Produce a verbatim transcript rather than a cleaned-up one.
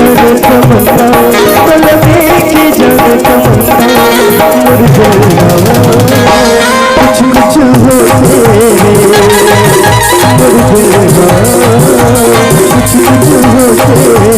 तमन्ना, तोला देखे जान तमन्ना, मोर जलवा, कुछ कुछ होथे रे, मोर जलवा, कुछ कुछ होथे रे।